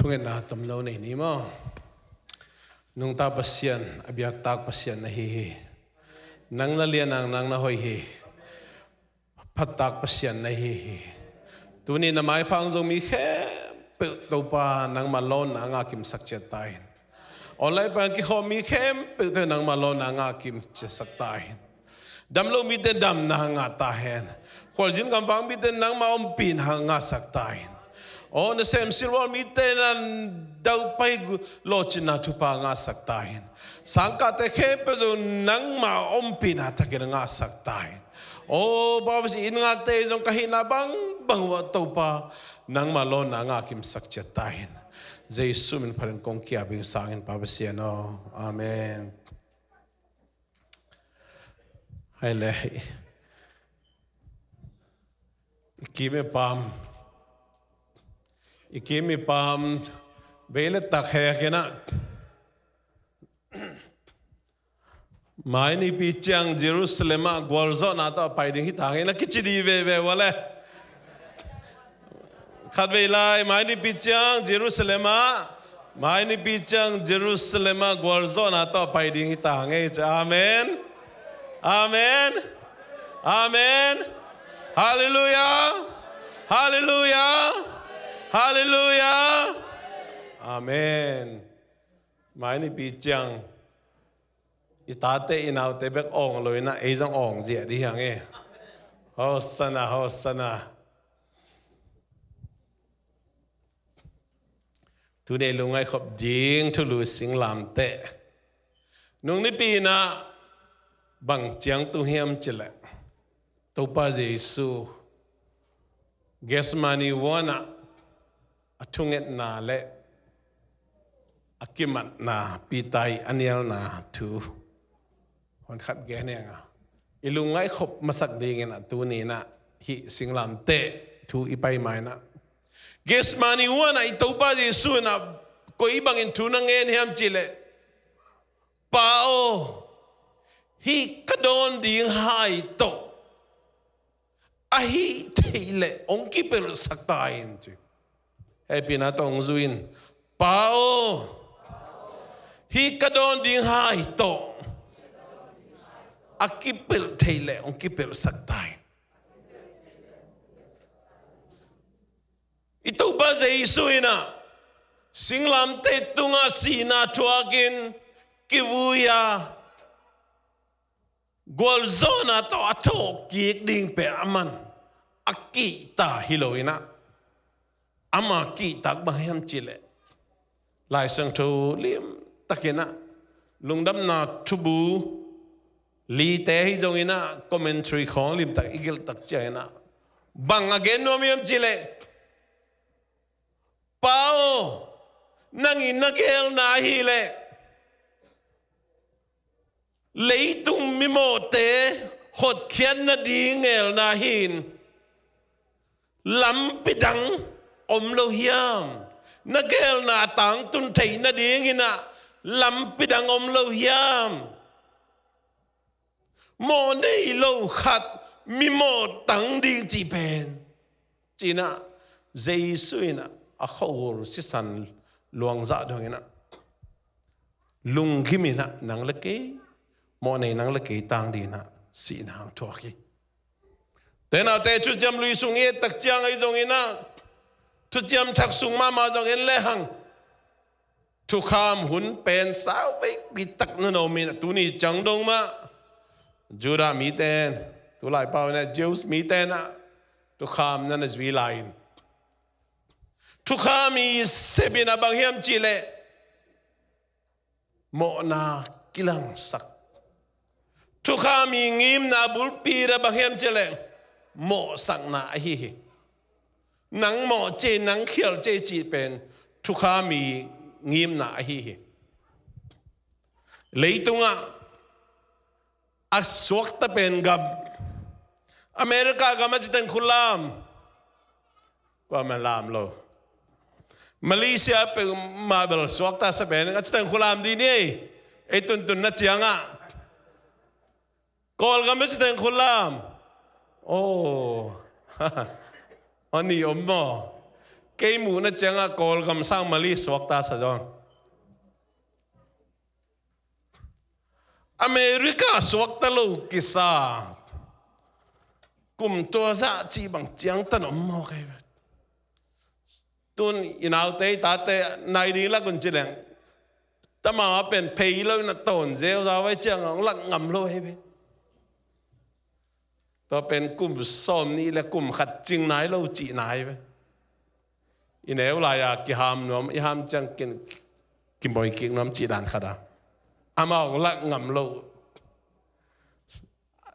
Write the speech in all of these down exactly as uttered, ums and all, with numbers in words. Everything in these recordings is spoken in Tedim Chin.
Ngetna tomno nei ni maw? Nungta Pasian, a biaktak Pasian na hi hi. Nang na lian ang, nang na hoih hi. Phattak Pasian na hi hi. Tuni na maipha hong zong mi khempeuh Topa nangma lawna a ngah kimsak ciat ta in. Online pan kikhawm mi khempeuhte nangma lawna a ngah kimsak ta in. Damlo mite damna ngah ta hen. Khualzin gamvak mite nangma ompihna ngahsak ta in. Aw nasem silvual mite na daupai lawhcinna thupha ngahsak ta in. Sangkahte khempeuh zong nangma ompihna takin ngahsak ta in. Aw Pa Pasian, inn ngakte zong ka hihna bangbang uh ah Topa nangma lawna ngah kimsak ciat ta in. Jesu min phatin kong kiap ing, sang in Pa Pasian aw. Amen. Hai le. I kim i pam. I kim i pam. Vei le tak hek in ah. Mai nipi ciang Jerusalem ah gualzawhna tawh a pai ding hi ta ngei na kici di veve ua le. Khat vei lai, mai nipi ciang Jerusalem ah, mai nipi ciang Jerusalem ah gualzawhna tawh a pai ding hi ta ngei ci. Amen. Amen. Amen. Halleluia. Halleluia. Halleluia. Amen. Mai nipi ciang i tate i naute bek awng lo in ah ei zong awng ziah dih hi hang e. Hosanna, Hosanna. Tuni ei lungngaih khop ding thulu singlamteh. Nung nipi in ah bang ciang tung hiam cileh Topa Jesu Gethsemane huan ah a thungetna le a kimatna, Peter i a nialna thu hon khat gen hi hang a. I lungngaih khop masak dingin ah tuni in ah hih singlamteh thu i pai ma in ah Gethsemane huan ah i Topa Jesu in ah koi bangin thu na ngen hiam cileh, Pa aw, hih ka dawn ding hai tawh a hih theih leh hong kipelhsak ta in ci. Hehpihna tawh hong zui in. Pa aw, hih ka dawn ding hai tawh a kipelh theih leh hong kipelhsak ta in. I Topa Jesu in ah singlamteh tungah sihna thuakin kivui a gualzawhna tawh a thawhkik ding pen aman a kihta hi lo in ah, ama kihtak bang hiam cileh Lai Siangtho limtakin ah Lungdamna Thubu lite hi zongin ah commentary khawng limtak i gelhtak ciangin ah bang a gen nuam hiam cileh, Pa aw, nang in na geelna ahih leh leitung mimawhte hotkhiat nading ngeelna hi in, lampi dang om lo hiam? Na geelna tangtun theih nading in ah lampi dang om lo hiam? Mawh nei lo khat mimawh tang ding cih pen, ci in ah Jesu in ah a khuahul sisan luangzah dong in ah lunggim in ah nang le kei, mawh nei nang le kei tang ding in ah sihna hong thuak hi. Te naute, Thuciam Lui sung i et tak ciang ahi zongin ah, Thuciam Thak sung mahmah zong en lehang thukham hun pen sauveipi tak na na om in ah, tuni ciang dong mah Judah mite in, tulai pau in ah Jews mite in ah thukham na na zui lai in, thukham i sep in ah bang hiam cihleh mawhna kilangsak. Thukham i ngimna bulpi in ah bang hiam cihleh mawhsakna ahi hi. Nang mawh cei, nang khial cei cih pen thukham i ngimna ahi hi. Leitungah a suakta pen gam, America gam a citeng khulam, kuamah lam lo. Malaysia peuhmah bel suakta sa pen a citeng khulam dih ni ei, ei tuntun na ciangah. Kawlgam a citeng khulam. Oh. Aw ni om maw? Kei muhna ciangah Kawlgam sang Mali suakta sa zaw. America suakta lo kisa. Kum tua zah cih bang ciangtan om maw kei ve. Tun i naute i tate nai ding lak un ci leng, tama pen phei lo in a tawn zeu za vai ciang a hong lak ngam lo hi ve. Tua pen kum sawm nih le kum khat cing nai lo cih nai ve. I neu lai-a kiham nuam, i ham ciang kin kimoi kik nuam cih dan khat a, amah hong lak ngam lo.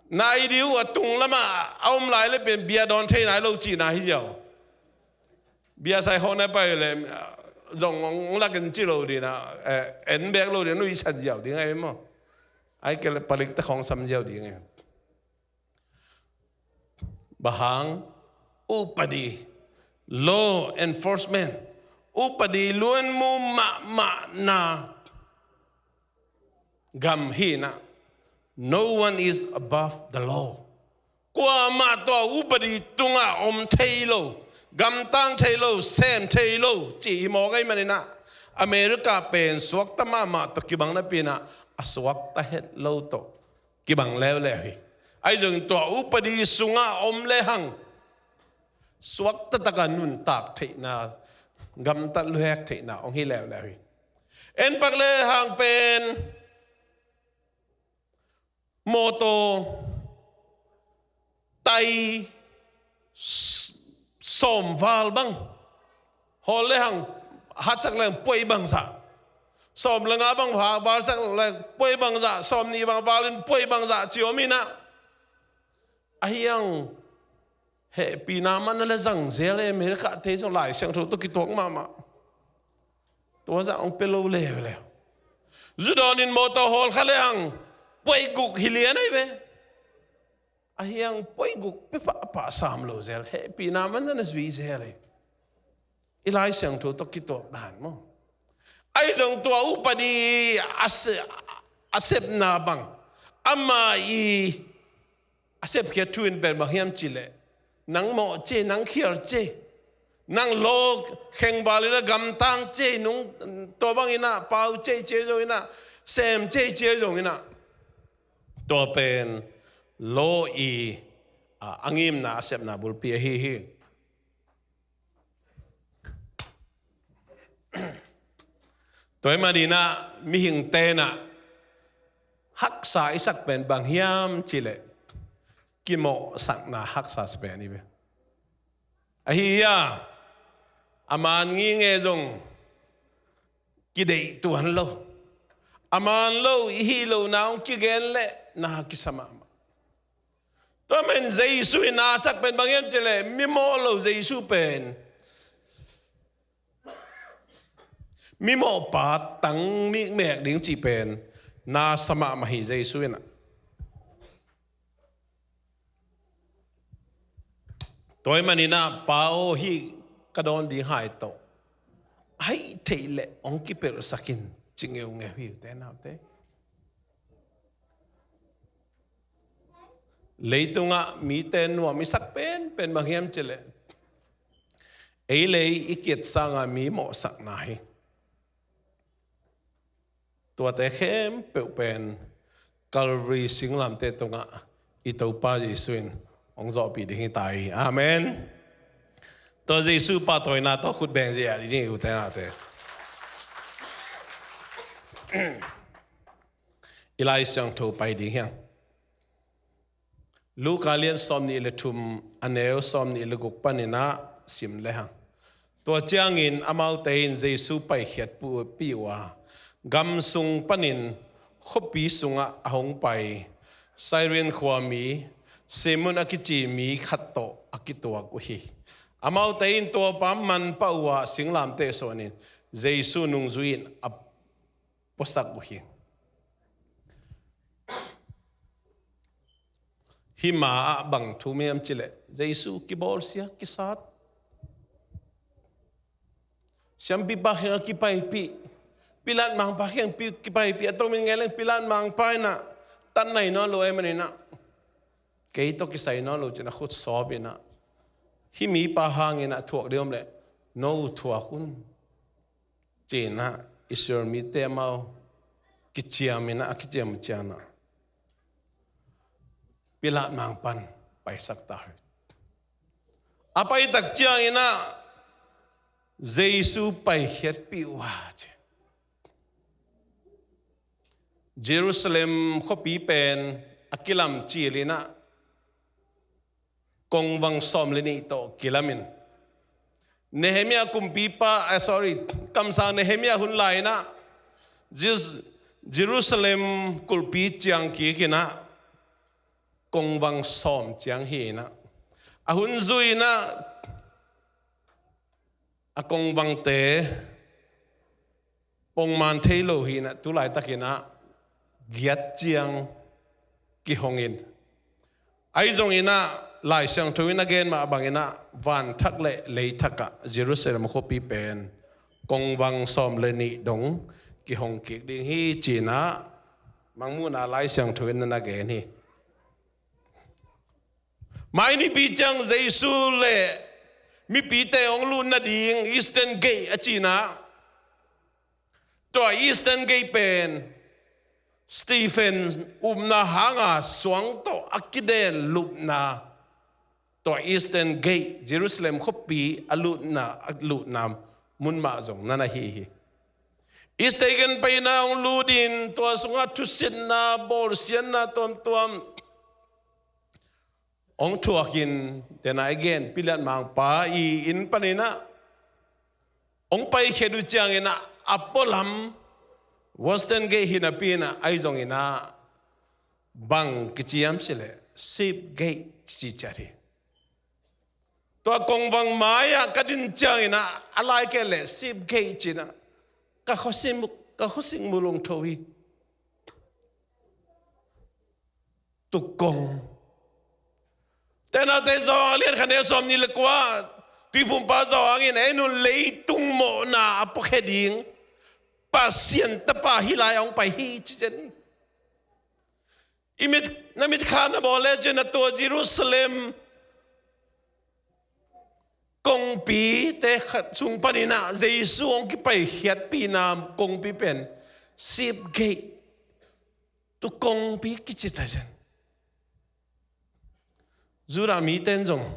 Nai dih uh a tung lamah a om lai le pen bia dawn thei nai lo cihna hi ziau. Bia sai khawng nai pai le zong hong lakin ci lo dihna, eh, en bek lo dih, nuihsan ziau ding ahi maw? Ai kei le palik te khawng sam ziau ding ahi. Bang hang? Upadi, law enforcement, upadi luanmu mahmahna gam hi inah, no one is above the law. Kuamah tua upadi tungah om thei lo, gamtang thei lo, sem thei lo cih hi mawk ahih maninah, America pen suakta mahmah tawh kibang napi inah, a suakta het lo tawh kibang leuleu hi. Ahi zongin tua upadi sungah om lehang suakta taka nuntak theihna, gamtat luhek theihna hong hi leuleu hi. En pak lehang pen mawtaw, tai, s-, sawm val bang hawl lehang, hatsak lehang puai bangzah. Sawm le nga bang va-, valsak lehang puai bangzah, sawm nih bang valin puai bangzah ci om inah. Ahi hang hehpihna manna le zang zel e, America te zong Lai Siangtho tawh kituak mahmah. Tua zah hong pia lo leuleu. Zu dawnin mawtaw hawl kha lehang puai guk hi lian ahi ve. Ahi hang puai guk pia pahpah sam lo zel, hehpihna manna na zui zel e. I Lai Siangtho tawh kituak dan maw? Ahi zong tua upadi a se-, a sepna bang, ama i a sepkhiat thu in pen bang hiam cih leh, nang mawh ci e, nang khial ci e, nang law khengval inah gamtang ci e, nung tua bang inah pau ci e ci e zong inah, sem ci e ci e zong inah, tua pen law i, a, a ngimna a sepna bulpi ahi hi. Tua ahih maninah mihing tenah haksa i sak pen bang hiam cih leh, kimawhsakna haksa sa pen hi ve. Ahi a, a man nginge zong kideih tuan lo. A man lo i hih lohna hong kigen leh na kisa mahmah. Tua man Jesu in na sak pen bang hiam cih leh, mimawh lo Jesu pen, mimawhpa tang mikmek ding cih pen na sa mahmah hi Jesu inah. Tua ahih maninah, Pa aw, hih ka dawn ding hai tawh a hih theih leh hong kipelhsak in, ci ngeungeu hi ute naute. Leitungah mite nuam i sak penpen bang hiam cih leh, ei le ei i kiat sangah mi mawhsakna hi. Tuate khempeuh pen Calvary singlamteh tungah i Topa Jesu in hong zawhpih ding hi ta hi. Amen. Tua Jesu pahtawina tawh khut beng ziahziah ding hi ute naute. I Lai Siangtho pai ding hi hang. Luka lian sawmnih le thum, a neu sawmnih le guk paninah sim lehang, tua ciangin amaute in Jesu paikhiatpih uh a, gam sung panin khuapi sungah a hong pai Cyrene khuami Simon a kici mi khat tawh a kituak uh hi. Amaute in tua pa man pah uh a, singlamteh suanin Jesu nungzui in a puasak uh hi. Hih ma-ah bang thu hiam cih leh, Jesu kibawlsia, kisat. Siampipa kiangah kipaipih, Pilat mangpa kiangah pi-, kipaipih, a tomin ngen leng Pilat mangpa inah tat nai nawn lo ahih maninah, kei tawh kisai nawn lo ci-in a khut sawp inah, hih mipa hang inah thuak ding om leh no thuak un, ci-in ah Israel mite amau kiciam in ah, a kiciam ciangin ah Pilat mang pan paisak ta hi. A paitak ciangin ah Jesu paikhiatpih uh a ci. Jerusalem khuapi pen a kilam cil in ah kongvang sawm le nih tawh kilam in, Nehemiah kumpipa, eh, sorry, kamsang Nehemiah hun lai in ah Jus-, Jerusalem kulhpi ciang kik in ah kongvang sawm ciang hi in ah, a hun zui in ah a kongvangte pongman thei lo hi in ah, tu laitakin ah giat ciang kihong in, ahi zongin ah Lai Siangtho in a gen mah bangin ah vanthak le leithak ah Jerusalem khuapi pen kongvang sawm le nih dong kihong kik ding hi ci-in ah Mangmuhna Lai Siangtho in na gen hi. Mai nipi ciang Jesu le mipite hong lut nading Eastern Gate a ci in ah, tua Eastern Gate pen Stephen upna hanga suang tawh a kiden lupna, tua Eastern Gate, Jerusalem khuapi a lutna, a lutna mun mah zong na na hi hi. Eastern Gate pai in ah hong lut in, tua sungah thusitna, bawlsiatna tuamtuam hong thuak in, tena i gen Pilat mangpa i inn panin ah hong paikhiat uh ciangin ah a pualam Western Gate hi napi in ah, ahi zongin ah bang kici hiam cih leh Sheep Gate ci ciat hi. Tua kongvang mai-ah ka din ciangin ah a lai kei leh Sheep Gate ci-in ah ka khuasim, ka khuasim mu lungtho hi. Tukkong. Tena te Johan lian khat neu sawm nih le kua, Tuiphumpa Johan in en un, leitung mawhna a puakhia ding Pasian Tapa hih lai-ah hong pai hi ci cian hi. I mit, na mitkha na bawl le cin a tua Jerusalem kongpite khat sung panin ah Jesu hong kipaikhiatpihna kongpi pen Sheep Gate, tu kongpi kici ta cian. Judah mite in zong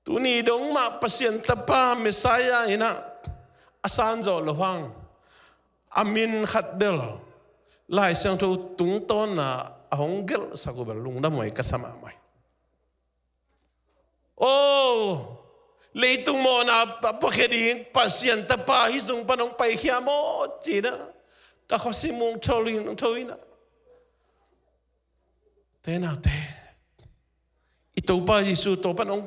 tuni dong mah Pasian Tapa Messiah in ah a san zawh loh hang, a min khat bel Lai Siangtho tungtawn a hong gelhsak uh bel lungdam huai ka sa mahmah hi. Oh, leitung mawhna a puakhia ding Pasian Tapa hih sung pan hong paikhia maw ci-in ah ka khuasim mu lungtho in ah. Te naute, i Topa Jesu tua pan hong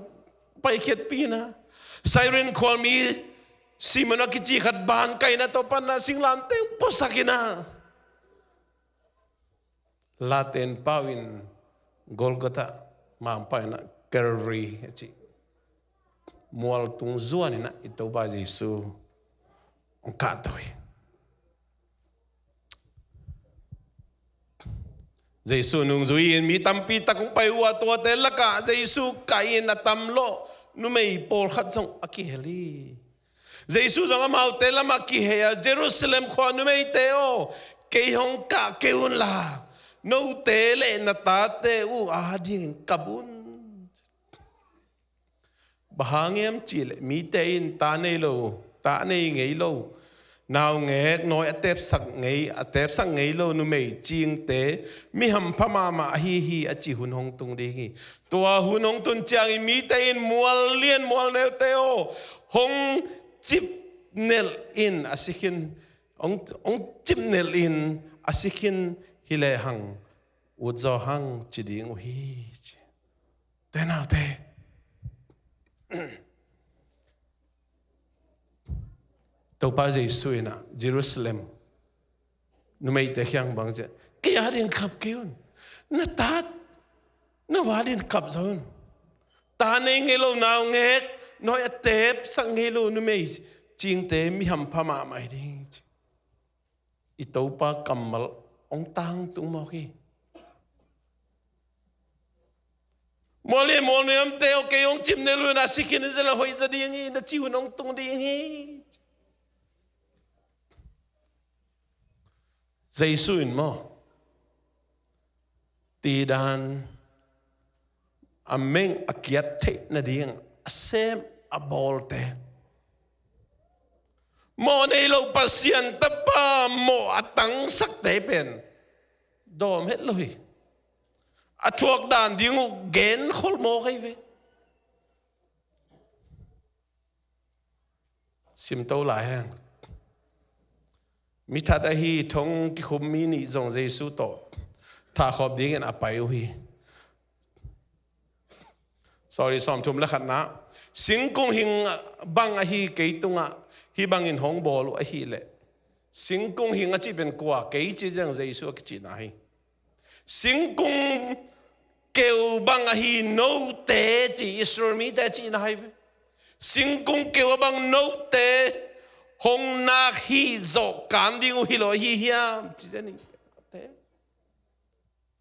paikhiatpihna, Cyrene khualmi Simon a kici khat bankaihna tua pan ah singlamteh puasak in ah, Latin pau in Golgotha, Mangpau in ah Calvary a ci, mual tung zuan in ah i Topa Jesu hong kahto hi. Jesu nungzui in mi tampi tak hong pai uh a, tuate lakah Jesu kah in a tam lawh numei pawlkhat zong a kihel hi. Jesu zong amaute lamah kihei a, Jerusalem khua numeite aw, kei hong kah kei unla, note le na tate uh adingin kap un. Bang hang hiam cih leh mite in ta nei lo, ta nei ngei lo, naungek, nawi a tepsak ngei, a tepsak ngei lo numei cingte mi hampha mahmah ahi hi a cih hun hong tung ding hi. Tua hun hong tun ciangin mite in mual lian mual neute aw, hong cipnelh in a si khin, hong, hong cipnelh in a si khin hi lehang, ut zaw hang ci ding uh hi ci. Te naute, Topa Jesu in ah Jerusalem numeite kiang bang ci, kei adingin kap kei un. Na tate, na adingin kap zaw un. Ta nei ngei lo, naungek, nawi a tepsak ngei lo numei cingte mi hampha mahmah hi ding ci. I Topa kammal hong tangtung mawk hi. Mual hi, mual nuamte aw, kei hong cim nei lo in, a si khin in, zen la hoih zaw ding hi, na ci hun hong tung ding hi. Jesu in maw, tidan a meng a kiat theih nading a sem a bawlte, mawh nei lo Pasian Tapa mawh a tangsakte pen dawm het lo hi. A thuak dan ding uh gen khol mawk ahi ve. Simto lai hang. Mi that ahi thong kikhum mi nih zong Jesu tawh thahkhawm dingin a pai uh hi. Sorry, sawmthum le khatna. Singkung hing bang ahi kei tungah hih bangin hong bawl uh ahih leh, singkung hing a cih pen kua, kei ci zeng Jesu a kicihna hi. Singkung keu bang ahi note ci, Israel mite cihna hi ve. Singkung keu a bang note hong nak hi zawh kan ding uh hi lo ahi hiam? Ci zen hi.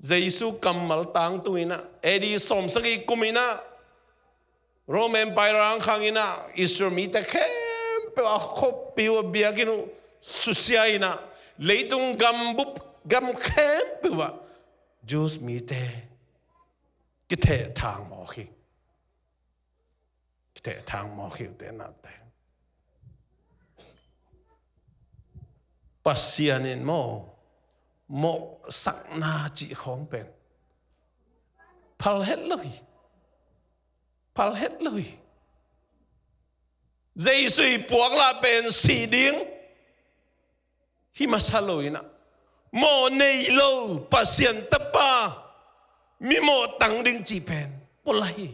Jesu kammal tangtung in ah, A D sawmsagih kum in ah, Rome Empire ang khang in ah, Israel mite khempeuh a khuapi uh a biakinn uh susia in ah, leitung gambup gam khempeuh ah Jews mite kithehthang mawk hi. Kithehthang mawk hi, ute naute. Pasian in maw, mawhsakna cih khawng pen phal het lo hi. Phal het lo hi. Jesu i puak lah pen sih ding hi masa lo in ah, mawh nei lo Pasian Tapa mi mawh tang ding cih pen pulak hi.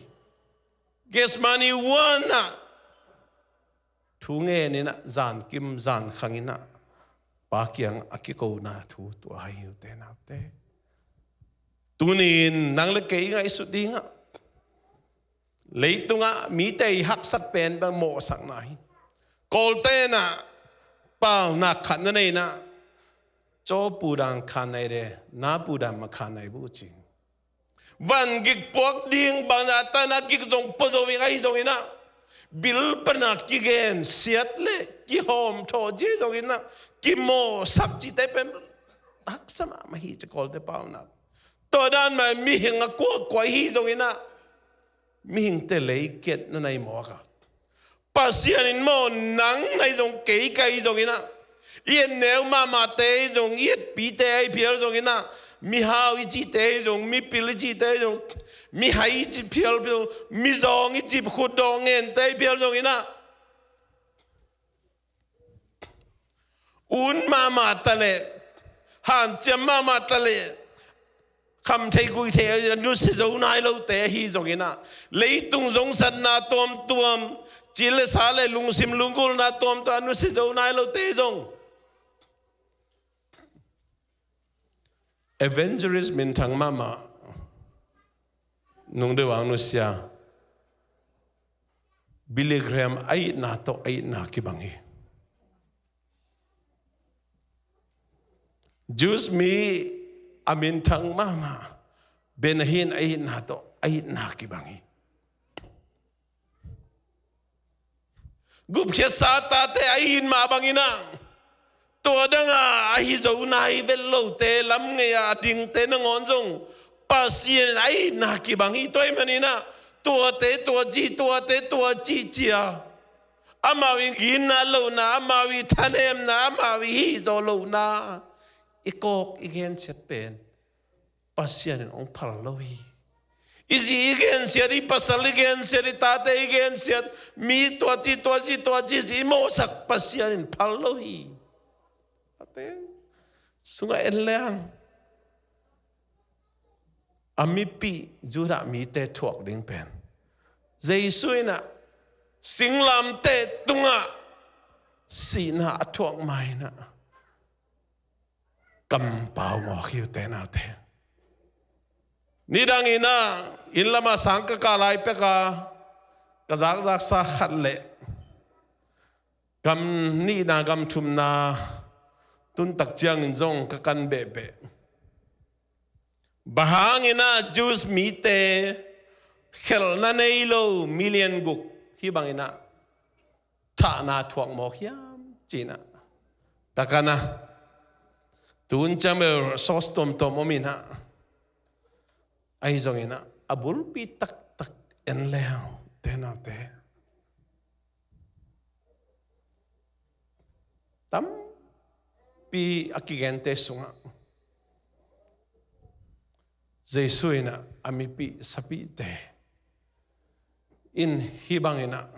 Gethsemane huan ah thu ngen in ah, zankim zankhang in ah Pa kiang a kikona thu tua hi, ute naute. Tuni in nang le kei ngaihsut ding ah, leitungah mite i haksat pen bang mawhsakna hi. Kawlte in ah paunak khat na nei in ah, caw pudan khan nai de, na pudan ma khan nai bu ci. Van gik puak ding bang zah tan a gik zong pua zo ving ahi zongin ah, bil pana kigensiat le kihawmthawh ci zongin ah, kimawhsak cihte pen haksa mahmah hi ci, Kawlte paunak. Tua dan mah mihing a kuakua hi zongin ah, mihingte lei kiat na nei mawk a, Pasian in maw, nang na hi zong, kei ka hi zongin ah, i et neu mahmahte hi zong, i etpite ahi phial zongin ah, mihau i cihte hi zong, mipil i cihte hi zong, mihai i cih phial, mizawng i cih, khutdawh ngente ahi phial zongin ah, un mahmah ta leh, hanciam mahmah ta leh, khamtheih guihtheih a nusia zo nai lote ahi zongin ah, leitung zongsatna tuamtuam, cil le sa le lungsim lunggulhna tuamtuam a nusia zo nai lote zong, evangelist minthang mahmah, nungdeuh ang nusia, Billy Graham a itna tawh a itna kibang hi. Jews mi a minthang mahmah Benny Hinn a itna tawh a itna kibang hi. Gupkhiatsa tate a it mah bangin ah, tua danga ahi zo nai vet lote, lam ngei a dingte nangawn zong Pasian in a itna kibang hi. Tua ahih manin ah, tuate tua ci, tuate tua ci ci-a, amau i ginna lohna, amau i thanemna, amau i hihzawh lohna i kawk i gensiat pen Pasian in hong phal lo hi. I zi i gensiat, i pasal i gensiat, i tate i gensiat, mi tua ci, tua ci, tua ci, zi i mawhsak Pasian in phal lo hi. Tate sungah en leng, a mipih Judah mite thuak ding pen, Jesu in ah singlamteh tungah sihna a thuak ma-in ah, kampau mawk hi, ute naute. Nidangin ah, inn lamah sang ka kah lai peka ka zakzaksa khat le gam nihna, gam thumna tuntak ciangin zong ka kan behbeh. Bang hangin ah Jews mite khelhna nei lo million guk hih bangin ah thahna thuak mawk hiam ci-in ah. Takana tun ciang bel source tuamtuam om in ah, ahi zongin ah a bulpi taktak en leng, te naute, tampi a kigente sungah Jesu in ah a mipih sapihte in hih bangin ah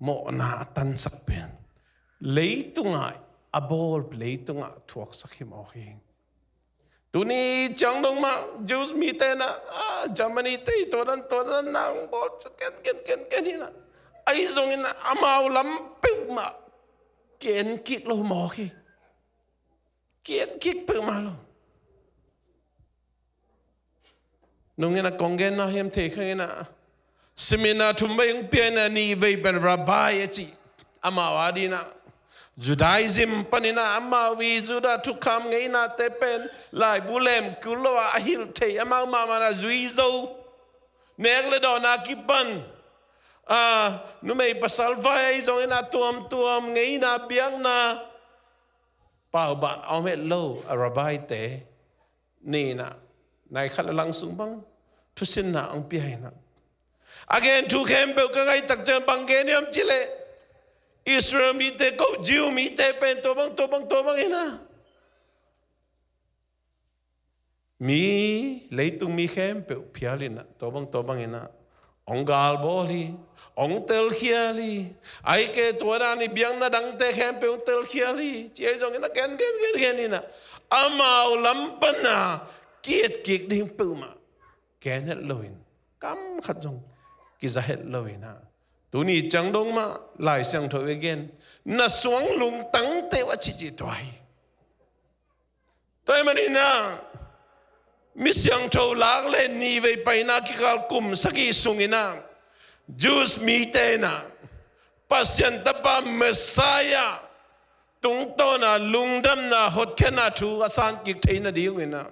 mawhna a tansak pen leitungah a bawl, leitungah thuaksak hi mawk hi. Tuni ciang dong mah Jews mite in ah, ah, Germany te tua dan tua dan na hong bawl ken ken ken ken hi in ah, ahi zongin ah amau lam peuhmah ki-en kik lo mawk hi. Ki-en kik peuhmah lo. Nungin ah kong genna hiam thei kha in ah, seminar thum vei hong pia in ah nih vei pen rabbi a ci. Amau adingin ah Judaism panin ah amau i Judah thukham ngeinate pen laibu lem kul lo a, a hilh thei, amau mahmah in ah zui zo. Nek le dawn a kipan, ah, numei pasal vai ahi zongin ah tuamtuam ngeina biakna pauban a om het lo a rabbi te. Ni in ah nai khat le lang sung bang thusinna hong pia in ah, a gen thu khempeuh ka ngaih tak ciang bang gen hiam cih leh, Israel mite ko, Jew mite pen tua bang tua bang tua bang in ah, mi, leitung mi khempeuh phial in ah tua bang tua bang in ah hong galbawl hi, hong telkhial hi. Ahih kei tua dan in biakna dangte khempeuh hong telkhial hi ci, ahi zongin ah gen gen gen gen in ah amau lam pan a ki-et kik ding peuhmah gen het loin, kam khat zong kiza het loin ah, tuni ciang dong mah Lai Siangtho i gen, na suang lungtangte uh a cihcih tua hi. Tua ahih manin ah mi siangtho lak le nih vei paina kikal kum sagih sungin ah Jews mite in ah Pasian Tapa Messiah tungtawn a lungdamna hotkhiatna thu a san kik theih nading un ah,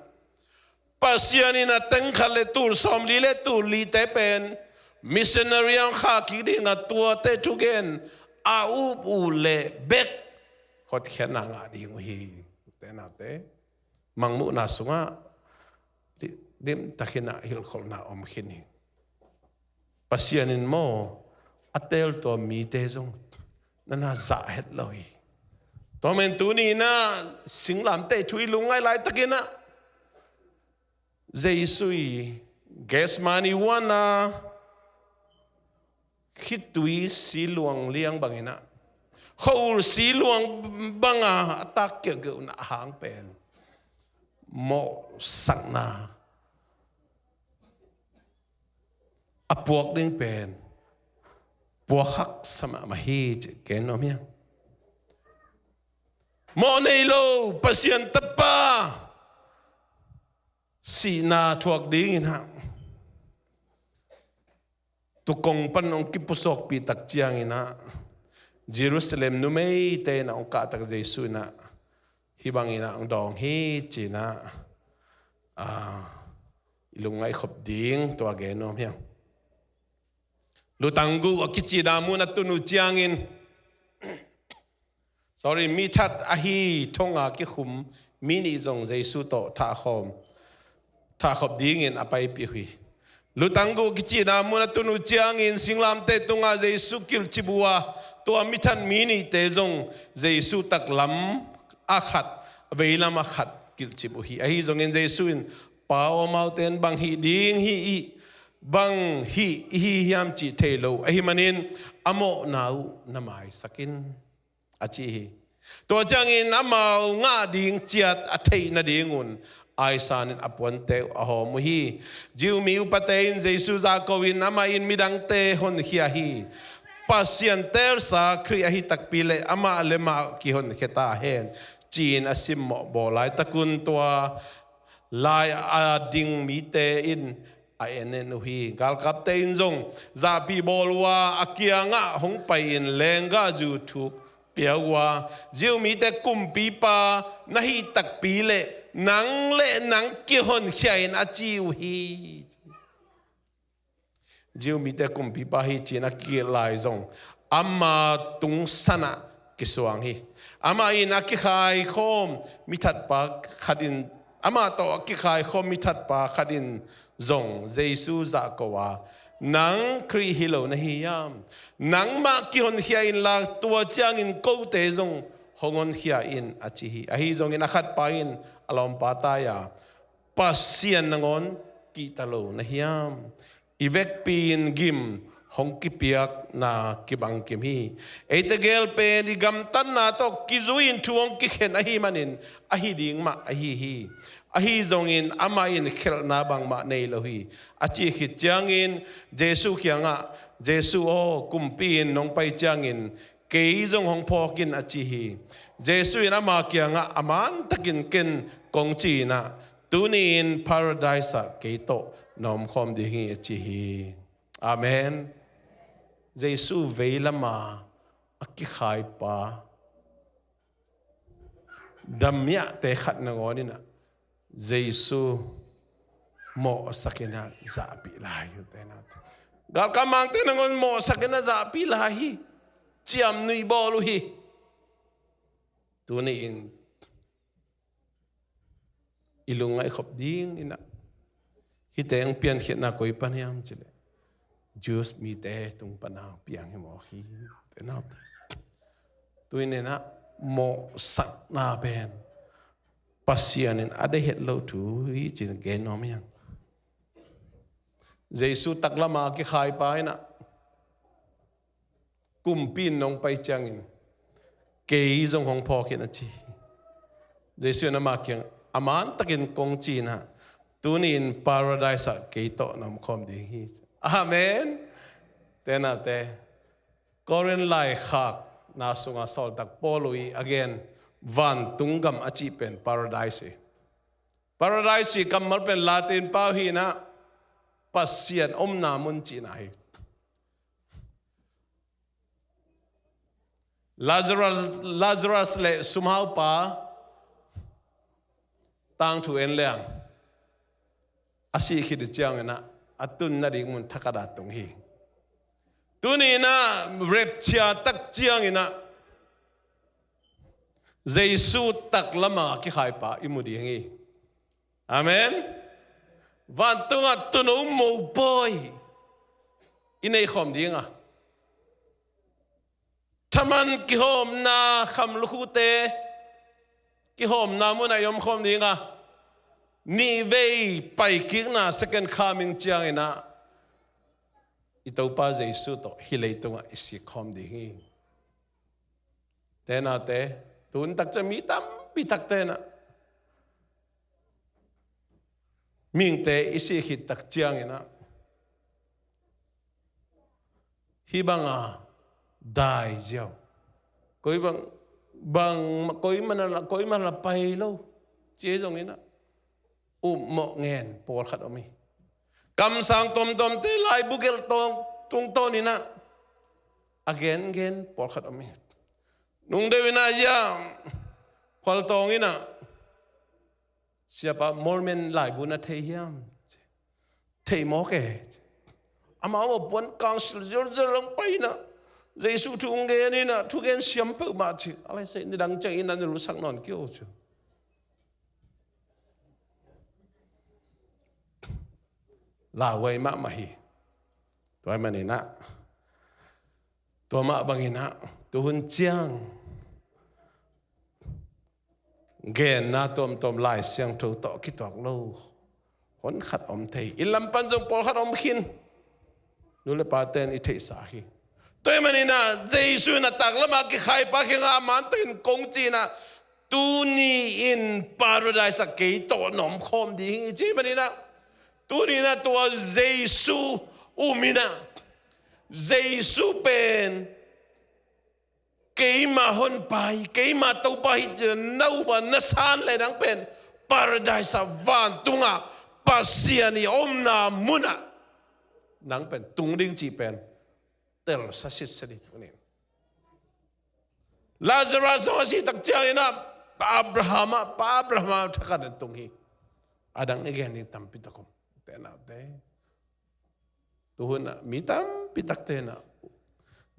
Pasian in a teng khat le tul sawmli le tul lite pen missionary a khah kik ding a, tuate thugen a up uh leh bek hotkhiatna ngah ding uh hi. Te naute, Mangmuhna sungah lim, limtakin a hilhkholhna om khin hi. Pasian in maw a teltuam mite zong na na zah het lo hi. Tua man tuni in ah singlamteh thu i lungngaih laitakin ah Jesu i Gethsemane huan a khitui siluang liang bangin ah, khua-ul siluang banga a tak keuhkeuh na hang pen mawhsakna a puak ding pen puak haksa mahmah hi cih gen nuam hi hang. Mawh nei lo Pasian Tapa sihna thuak dingin ah tua kong pan hong kipusuakpih tak ciangin ah Jerusalem numeite in ah hong kah tak Jesu in ah hih bangin ah hong dawng hi ci-in ah, ah, i lungngaih khop ding tua gen nuam hi hang. Lutang guh a kici dan mun a tun uh ciangin, sorry, mi that ahi thong a kikhum mi nih zong Jesu tawh thahkhawm, thahkhop dingin a paipih uh hi. Lutang guh kici dan mun a tun uh ciangin singlamteh tungah Jesu kilhcip uh a, tua mi that mi nihte zong Jesu taklam a khat, veilam a khat kilhcip uh hi. Ahi zongin Jesu in, Pa aw, amaute in bang hih ding hi, bang hih i hi hiam cih thei lo ahih manin a mawhna uh na maisak in, a ci hi. Tua ciangin amau ngah ding ciat a theih nadingun aisan in a puante uh a hawm uh hi. Jew mi upate in Jesu zahko in, amah in midangte honkhia hi. Pasian teelsa Khrih ahi takpi leh amah le mah kihonkhia ta hen, ci-in a simmawh bawl laitakun tua lai a ding mite in a en en uh hi. Galkapte in zong zahpih bawl uh a, a kiangah hong pai-in lenggahzu thuk pia uh a, Jew mite kumpipa na hih takpi leh nang le nang kihonkhia in, a ci uh hi. Jew mite kumpipa hi ci-in a kigelh lai zong ama tung sanah kisuang hi. Amah in a kikhaikhawm mi thatpa khat in, amah tawh a kikhaikhawm mi thatpa khat in zong Jesu zahko a, "Nang Khrih hi lo na hi hiam? Nangmah kihonkhia inla, tua ciangin kote zong hong honkhia in," a ci hi. Ahi zongin a khatpa in a lawmpa tai-a, "Pasian nangawn kihta lo na hiam? I vekpi-in gim hong kipiakna kibang kim hi. Eite gel pen i gamtatna tawh kizui-in thu hong kikhen ahih manin ahi ding mah ahi hi. Ahi zongin amah in khelhna bangmah nei lo hi," a cih khit ciangin Jesu kiangah, "Jesu aw, kumpi in nong pai ciangin kei zong hong phawk in," a ci hi. Jesu in ama kiangah, "A mantakin ken kong ci-in ah, tuni-in Paradise ah kei tawh na omkhawm ding hi," a ci hi. Amen. Jesu veilama a kikhaipa damiahte khat nangawn in ah Jesu mawhsak in ah zahpih lai uh, te naute. Galkap mangte nangawn mawhsak in ah zahpih lai hi. Ciamnuih bawl uh hi. Tuni-in i lungngaih khop ding in ah, hihte hong piankhiatna koi pan hiam cih leh, Jews mite tung pan a piang hi mawk hi, te naute. Tu-in in ah mawhsakna pen Pasian in a deih het lo thu hi ci-in gen nuam hi hang. Jesu taklama kikhaipa in ah, "Kumpi in nong pai ciangin kei zong hong phawk in," a ci hi. Jesu in ama kiang, "A mantakin kong ci-in ah, tuni-in Paradise ah kei tawh na omkhawm ding hi." Amen. Te naute, Korin laikhakna sunga sawltak Paul uh i a gen vantung gam a cih pen Paradise hi. Paradise cih kammal pen Latin pau hi-in ah Pasian omna mun cihna hi. Lazarus, Lazarus le sumhaupa tangthu en leng, a sih khit ciangin ah a tunna ding mun thakhat ah tung hi. Tuni-in ah rapture tak ciangin ah Jesu taklama kikhaipa i mu ding hi. Amen. Vantungah tuuno mopawi i nei khawm ding a, thaman kihawmna, kham lukhute kihawmna munah i om khawm ding a, nihvei paikikna, second coming ciangin ah i Topa Jesu tawh hih leitungah i sik khawm ding hi. Te naute, tun tak ciang mi tampi takte in ah mihingte i sih khit tak ciangin ah, hih banga dai ziau, koi bang, bang, koi man a la, koi man a la pai lo ci hi zongin ah, upmawh ngen pawlkhat om hi. Kamsang tuamtuamte laibu gelh tawng, tungtawn in ah a gengen pawlkhat om hi. Nung deuh in ah, ia, khualtawng in ah, "Siapa, Mormon laibu na thei hiam?" "Thei mawk e." "Amau a puan council zialzial lang pai in ah, Jesu thu ngen in ah, thugen siam peuhmah," ci. A lai sei, nidang ciang in ah na lusak nawn kei uh ci. Lauhuai mahmah hi. Tua ahih manin ah, tua mah bangin ah, tuhun ciang genna tuamtuam Lai Siangtho tawh kituak lo hon khat om thei. Inn lam pan zong pawlkhat om khin. Nu le pate in i theihsa hi. Tua ahih manin ah, Jesu in a taklama kikhaipa kiangah a mantakin kong ci-in ah, "Tuni-in Paradise ah kei tawh na omkhawm ding hi," ci ahih manin ah, tuni-in ah tua Jesu um in ah, Jesu pen keima honpa hi, keima Topa hi ci-in na up a, na san leh nang pen Paradise ah, vantungah Pasian i omna munah nang pen tung ding cih pen telsa sitset hi tuni-in. Lazarus zong a sih tak ciangin ah, Pa Abraham ah, Pa Abraham ah thakhat in tung hi. A dang i gen ding tampi tak om, te naute. Tuhun ah mi tampi takte in ah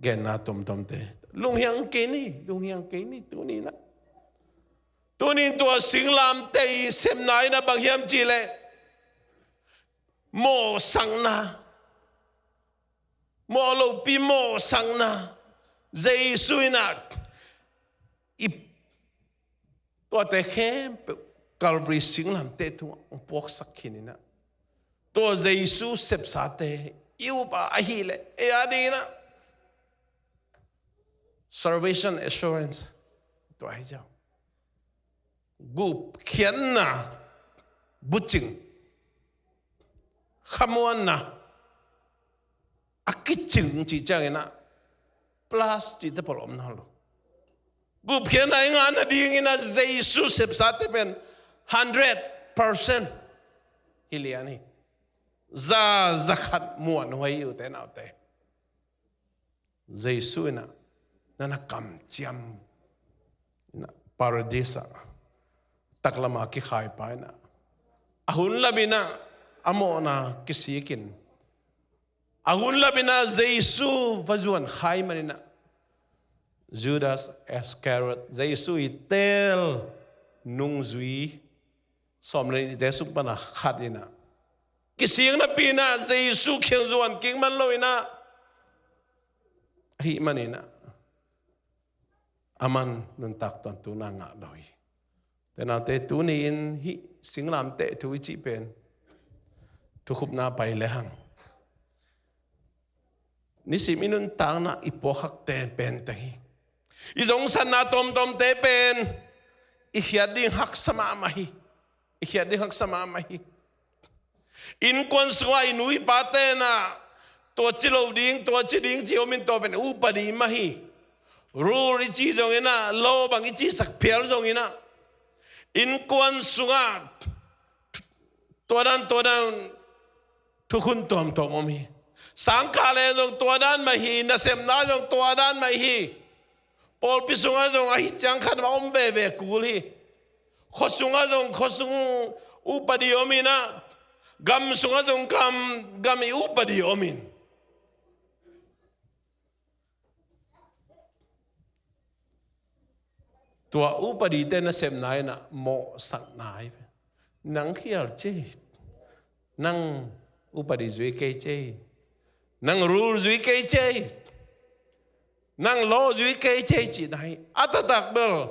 genna tuamtuamte lunghiang kei ni, lunghiang kei ni tuni in ah. Tuni in tua singlamteh i sepna in ah bang hiam cih leh mawhsakna, mawh lopi mawhsakna, Jesu in ah i tuate khempeuh Calvary singlamteh tungah hong puaksak khin in ah, tua Jesu sepsate i up a ahih leh ei a ding in ah salvation assurance tua hi ziau. Gupkhiatna, bucing, khamuanna, a kicing cih ciangin ah plus cihte pawh om nawn lo. Gupkhiatna i ngah nadingin ah Jesu sepsate pen hundred percent hi lian hi. Za, za khat muanhuai hi ute naute. Jesu in ah na na kamciam in ah Paradis ah taklama kikhaipa in ah, a hun lamin ah a mawhna kisikin, a hun lamin ah Jesu va zuan khai manin ah Judas Iscariot, Jesu i teel nungzui sawm le nihte sung pana khat in ah kisik napi in ah Jesu kiang zuan kik man lo in ah, ahih manin ah aman nuntak tuantunna ngah lo hi. Ute naute, tuni in hih singlamteh thu i cih pen thukhupna pai lehang nisim i nuntakna i puakkhakte pente hi. I zongsatna tuamtuamte pen i khiat ding haksa mahmah hi. I khiat ding haksa mahmah hi. Innkuan sungah i nu i pate in ah tua ci lo ding, tua ci ding ci om in, tua pen upadi mah hi. Rule i ci zongin ah, law bang i cihsak phial zongin ah, innkuan sungah tua dan, tua dan thukhun tuamtuam om hi. Sangkah leng zong tua dan mah hi, nasepna zong tua dan mah hi. Pawlpi sungah zong ahi ciang khat mah om veve kul hi. Khua sungah zong khua sung upadi om in ah, gam sungah zong gam, gam i upadi om in. Tua upadite nasepna in ah mawhsakna hi ve. Nang khial ci. Nang upadi zui kei ci. Nang rule zui kei ci. Nang law zui kei ci cihna hi. A taktak bel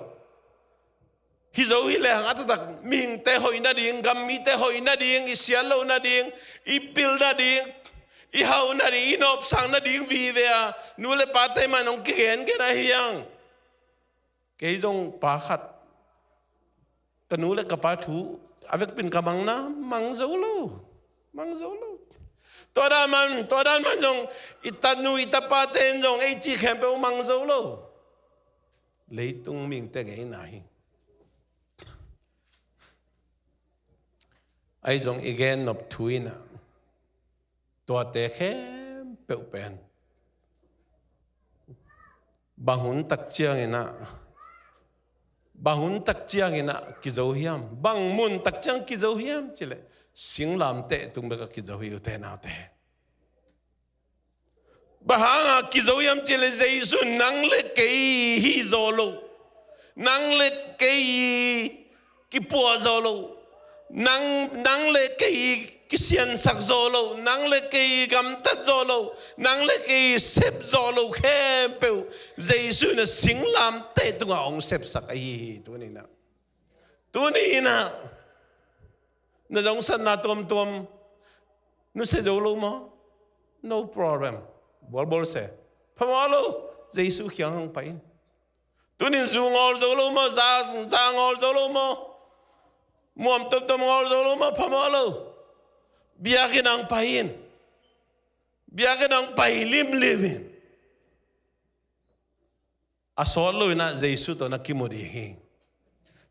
hi zo hi lehang a taktak mihingte hoih nading, gam mite hoih nading, i siat loh nading, i pil nading, i hauh nading, i nopsak nading vive a nu le pate mah in hong kigengen ahi hang. Kei zong pa khat, ka nu le ka pa thu a vekpin ka mangna, mang zo lo. Mang zo lo. Tua dan man, tua dan man zong i tanu i tapate in zong ei cih khempeuh mang zo lo. Leitung mihingte ngeina hi. Ahi zong i gennop thu in ah tuate khempeuh pen bang hun tak ciangin ah, bang hun tak ciangin ah kizo hiam, bang mun tak ciang kizo hiam cih leh singlamteh tung bek ah kizo hi ute naute. Bang hanga kizo hiam cih leh Jesu nang le kei hi zaw lo. Nang le kei kipuah zaw lo. Nang, nang le kei kisiansak zaw lo. Nang le kei gamtat zaw lo. Nang le kei sep zaw lo khempeuh Jesu in a singlamteh tungah hong sepsak ahi hi tuni in ah. Tuni in ah na zongsatna tuamtuam nusia zo lo maw? No problem. Bualbual se. Phamawh lo. Jesu kiang hong pai in. Tunin zu ngawl zo lo maw? Za, za ngawl zo lo maw? Muam tuamtuam ngawl zo lo maw? Phamawh lo. Biakinn ah hong pai in. Biakinn ah hong pai limlim in. A sawt lo in ah Jesu tawh na kimu ding hi.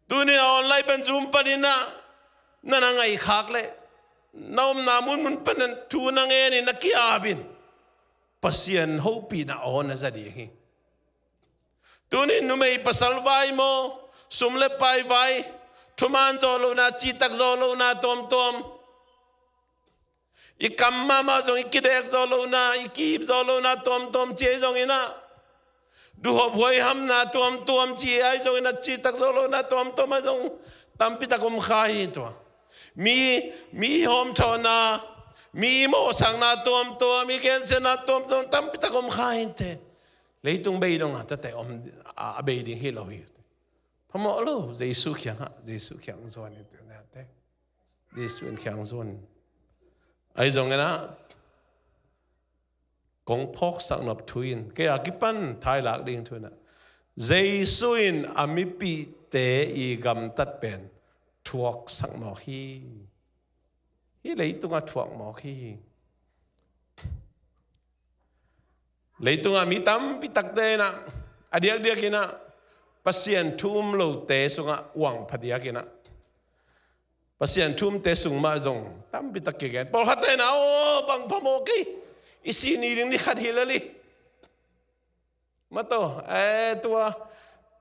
Tuni a online pen Zoom panin ah na na ngaihkhak leh na omna munmun panin thu na ngenin na ki-apin Pasian hopihna aw na za ding hi. Tuni numei pasal vai maw, sum le pai vai, thuman zawh lohna, citak zawh lohna tuamtuam, I kam mahmah zong i kidek zawh lohna, i ki-ip zawh lohna tuamtuam ci ahi zongin ah, duhhop huaihamna tuamtuam ci ahi zongin ah, citak zawh lohna tuamtuam ahi zong tampitak om kha hi tua. Mi, mi hawmthawhna, mi mawhsakna tuamtuam, mi gensiatna tuamtuam tampitak om kha hi te. Leitung bei dongah tate om a, a bei ding hi lo hi. Phamawh lo, Jesu kiangah, Jesu kiang zuan hi te. Jesu in kiang zuan. Ahi zongin ah, kong phawksak nop thu in, kei a kipan thailak ding thu in ah, Jesu in a mipihte i gamtat pen thuaksak mawk hi. Hih leitungah thuak mawk hi. Leitungah mi tampi takte in ah, a diakdiak in ah, Pasian thu um lote sungah uang phadiak in ah, Pasian thu umte sung mah zong tampi tak kigen. Pawlkhatte in ah, aw, bang phamawh kei. I sih ni ding ni khat hi lel hi. Mataw, eh, tua,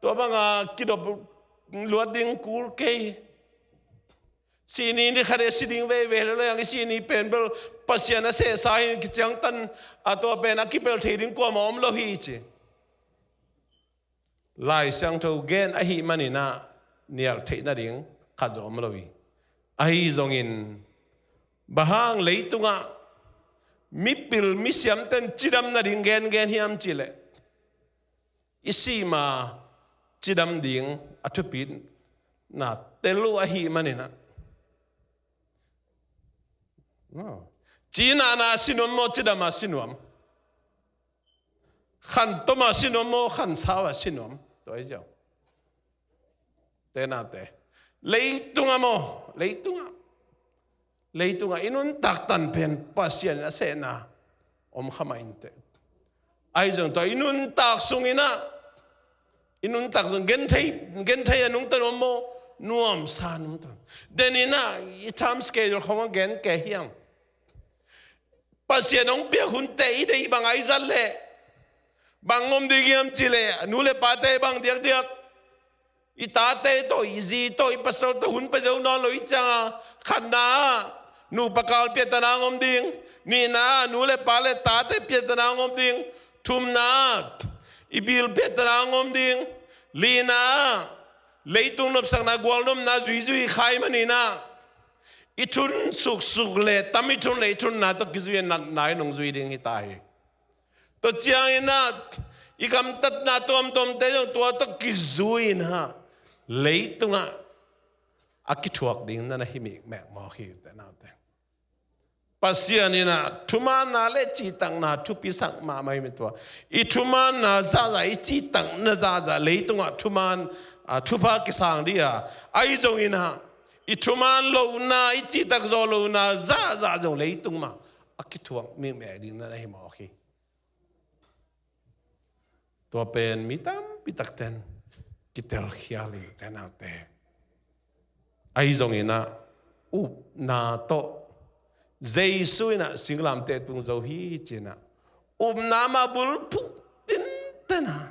tua banga kidop luat ding kul kei. Sih ni ni khat e si ding veve lo leng, i sih ni pen bel Pasian a sehsa hi, kiciangtan a, tua pen a kipelh thei ding kuamah om lo hi ci. Lai Siangtho gen ahih manin ah nial theih nading khat zong om lo hi. Ahi zongin, bang hang leitungah mipil misiamten cidam nading gengen hiam cih leh, i sih ma cidam ding a thupitna tel uh ahih manin ah, cinahna a si nuam maw, cidam a si nuam? Khantom a si nuam maw, khansau a si nuam? Tua hi ziau. Te nate. Leitungah maw, leitungah. Leitungah i nuntak tan pen Pasian in a sehna om kha mah inteh. Ahi zong tua i nuntak sungin ah, i nuntak sung genthei, genthei a nungta nuam maw, nuamsa nungta. Den in ah i time schedule khong a gen kei hiam? Pasian hong piak hunte i deih bang a i zat leh bang om ding hiam cih leh, nu le pate bang diakdiak i tate tawh, i zi tawh, i pasal tawh hun pia zo nawn lo i cianga, khatna ah nupa kal piatana hong om ding, nihna ah nu le pa le tate piatana hong om ding, thumna ah i bil piatana hong om ding, lina ah leitung nopsakna gualnopna zuizui khai manin ah, i thun suksuk le tam i thun le i thunna tawh kizui a natna in hong zui ding hi ta hi. Tua ciangin ah i gamtatna tuamtuamte zong tua tawh kizui in ah leitungah a kithuak ding na na hi mikmek mawk hi te naute. Pasian in ah thumaanna le cihtakna thupisak mahmah hi mi tua. I thumaanna zahzah, i cihtakna zahzah leitungah thumaan, a, thupha kisang dih a, ahi zongin ah i thumaan lohna, i cihtak zawh lohna zahzah zong leitung mah a kithuak mikmek ding na na hi mawk hi. Tua pen mi tampi takten kitelkhial hi te naute. Ahi zongin ah upna tawh Jesu in ah singlamteh tung zo hi ci-in ah upna mah bulphuh tinten ah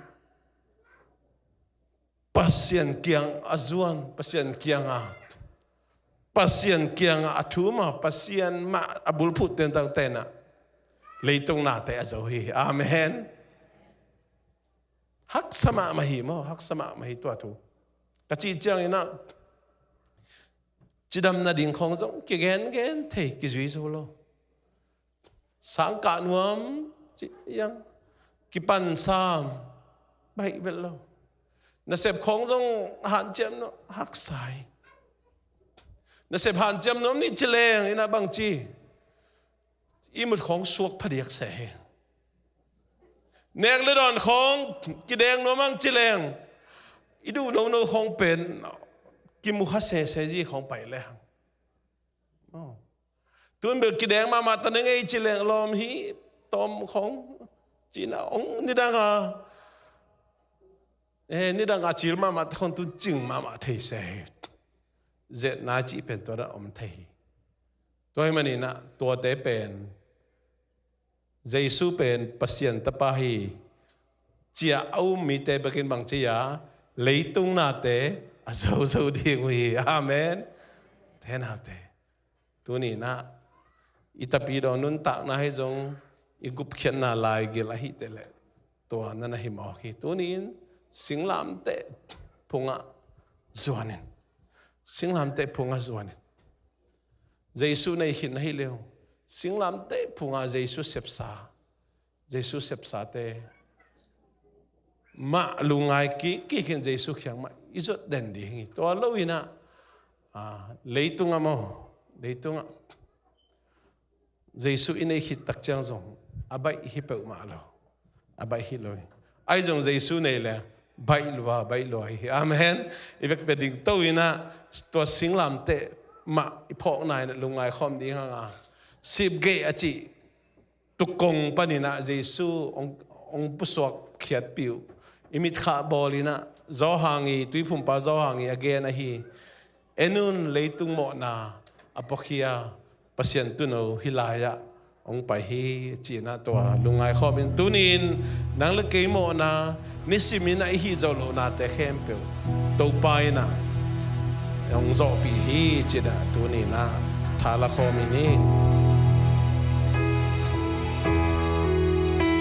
Pasian kiang a zuan, Pasian kiangah, Pasian kiangah a thum a, Pasian mah a bulphuh tentang tenah leitung nate a zo hi. Amen. Haksa mahmah hi maw, haksa mahmah hi tua thu. Ka cih ciangin ah cidam nading khawng zong kigengen thei, kizui zo lo. Sangkah nuam ci yang kipan sam baih vet lo. Nasep khawng zong hanciam nuam, haksa hi. Nasep hanciam nuam ni ci leng in ah bangci, ihmut khawng suak phadiak seh hi. Nek le dawn khawng kideng nuam ang ci leng, i duh nono khawng pen kimu kha sese zi khawng pai le hang. Tun bel kideng mahmah ta na ngei ci leng lawm hi, tawm khawng ci-in ah ong nidang a, eh, nidang a cil mahmah ta khawng tun cing mahmah thei se hi. Zetna cih pen tua dan om thei hi. Tua hi manin ah tuate pen Jesu pen Pasian Tapa hi ci-a a um mite bekin bangci a leitung nate a zozo ding uh hi. Amen. Te naute, tuni-in ah i tapidaw nuntakna hi zong i gupkhiatna laigil ahih teh leh tua na na hi mawk hi. Tuni-in singlamteh phungah zuanin, singlamteh phungah zuanin. Jesu nei khit na hi leh singlamteh phungah Jesu sepsa, Jesu sepsate mah lungngai kik kik in Jesu kiang mah i zuat den ding hi. Tua lo-in ah, ah, leitungah maw, leitungah Jesu i nei khit tak ciang zong a baih hi peuhmah lo, a baih hi lo hi. Ahi zong Jesu nei leh baih lua, baih lua hi. Amen. I vekpi-a dingto-in ah tua singlamteh mah i phawkna-in ah lungngai khawm ding hang a, sipgeih a cih tukong panin ah Jesu hong, hong pusuak khiatpih uh i mitkhah bawlin ah Johan i, tuiphumpa Johan i a gen ahi, en un, leitung mawhna a puakhia Pasian tuuno hih lai-ah hong pai hi, ci-in ah tua lungngai khawmin tuni-in nang le kei mawhna nisimin ah i hih zawh lohnate khempeuh Topa in ah hong zawhpih hi, ci-in ah tuni-in ah tha la khawm in hi.